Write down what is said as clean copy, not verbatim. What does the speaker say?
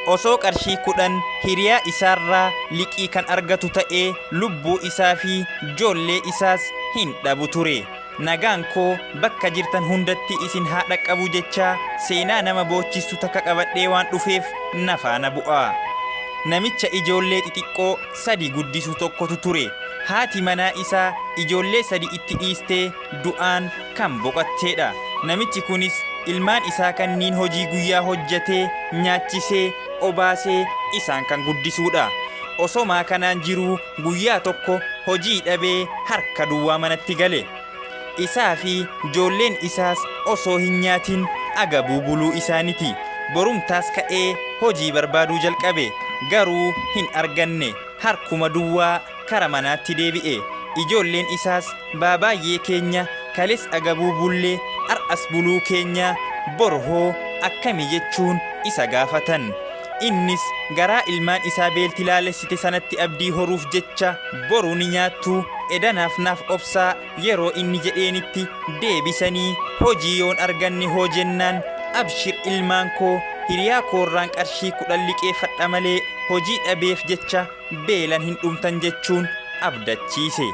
Osoo qarshii 10 hiriyaa isaarraa liqii kan argatu ta'ee lubbuu isaa fi ijoollee isaas hin dhabu ture. Nagaan koo bakka jirtan hundatti isin haa dhaqqabu jechaa seenaa nama boochistu takka qabadhee waan dhufeef na faana bu'aa. Namicha ijoollee xixiqqoo sadi guddisu tokkotu ture. Haati manaa isaa ijoollee sadi itti dhiistee du'aan kan boqotteedha. Namichi kunis ilmaan isaa kanniin hojii guyyaa hojjetee nyaachisee obaasee isaan kan guddisuudha. Osomaa kanaan jiruu guyyaa tokko hojii dhabee harka duwwaa manatti gale. Isaa fi ijoolleen isaas osoo hin nyaatin agabuu buluu isaaniti. Borumtaas ka'ee hojii barbaaduu jalqabe. Garuu hin arganne. Harkuma duwwaa kara manaatti deebi'e. Ijoolleen isaas baabaayyee keenya kales agabuu bullee har'as buluu keenya bor hoo akkami jechuun isa gaafatan. Innis garaa ilmaan isaa beelti laalessite sanatti abdii horuuf jecha boru ni nyaattu edanaaf naaf obsaa yeroo inni jedheenitti deebisanii hojii yoon arganne hoo jennaan abshir ilmaan koo hiriyaa koorraan qarshii 10 liqeeffadha malee hojii dhabeef jecha beelan hin dhumtan jechuun abdachiise.